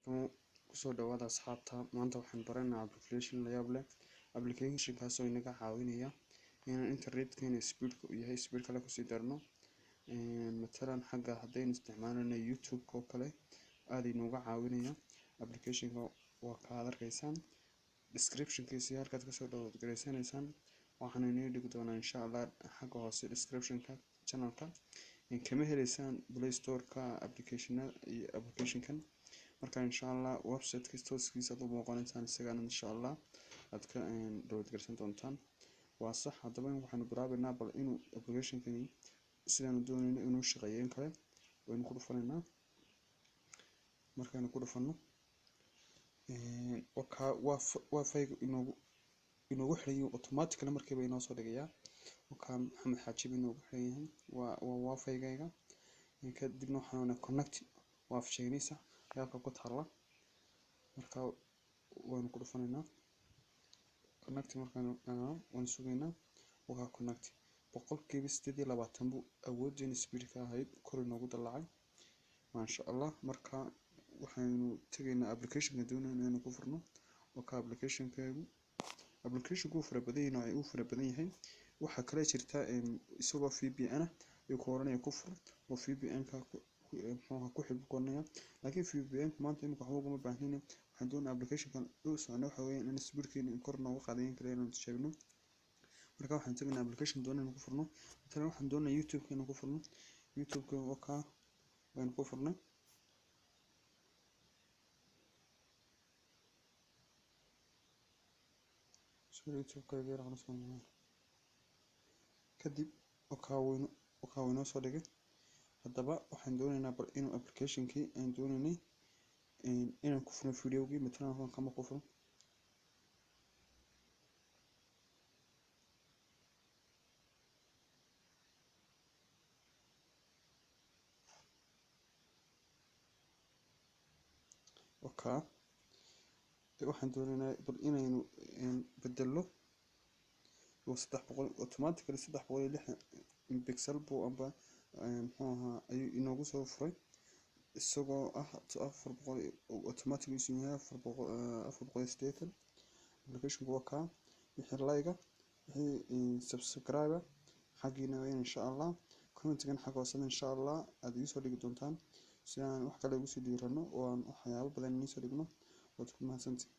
Kusoo dhawaada asxaabta. Maanta waxaan baranaynaa application la yaab leh, application kaas oo inaga caawinaya inaan internetkeena speedka uu yahay speed kale kusii darno. Matalan, xagga haddaynu isticmaalana YouTube oo kale, aad inooga caawinaya. Applicationka waa ka aad arkaysaan descriptionkiisa halkaad kasoo download garaysanaysaan. Waxaan inoo dhigi doonaa, insha Allah, xagga hoose descriptionka channelka. Kama heleysaan Play Store-ka applicationada iyo applicationkan. Marka, insha Allah, website-ka tooskiisa aad u booqanaysaan isagana, insha Allah, aad ka download garaysan doontaan. Waa sax. Haddaba waxaanu bilaabeynaa bal inuu applicationkani sidaanu doonayno inuu shaqeeyo in kale. Waynu ku dhufanaynaa. Markaynu ku dhufano, wakaa wifi inoogu xiran yahay, automatically markiiba inoo soo dhigayaa. Wakaa Maxamed Xaaji buu inoogu xiran yahay, waa wifi-gayga. Kadibna waxaan oranaa connect. Waa af Chinese halka ku taalla. Marka waynu ku dhufanaynaa connect. Markaanu waan sugaynaa. Wakaa connect. 28% buu awoodeena speedka ahayd kor inoogu dallacay, maasha Allah. Marka waxaynu tegaynaa applicationka doonayno inaynu ku furno. Wakaa applicationkeegu. Applicationku wuu fara badan yahay, uu fara badan yahay. Waxaa kale jirta isagoo VPN ah ayuu ku oranaya ku fur, oo VPN ka muxuu ahaa ku xidh buu ku oranaya, laakiin VPN maanta imika waxba ugama baahnina. Waxaan doonaa applicationkan u socno waxa weeyaan in speedkeena kor nooga qaadayo in kale inaynu tijaabino. Marka waxaan tegaynaa application doonayno inaan ku furno. Matalan, waxaan doonayaa YouTube inaan ku furno. YouTube-ka wakaa, waynu ku furnay. Sorry, YouTube-ka yar culus. Kadib wakaa waynoo soo dhigay. Haddaba waxaan doonaynaa bal inuu applicationkii aan doonaynay inaan ku furno videogii. Matalan, halkan kama ku furo. Wakaa. Waxaan doonaynaa bal inaynu bedelno oo 300 automatically 360 pixel buu amba muxuu ahaa ayuu inoogu soo furay, isagoo ah 400 automatic isu yahay 480. Applicationku waa kaa. Wixii like, wixii subscribe xaggiina weyn, insha Allah. Commentigan xagga hoosena, insha Allah, aad ii soo dhigi doontaan si aan wax kale ugu sii dhiirano oo aan waxyaabo badan inii soo dhigno. Waad ku mahadsantihiin.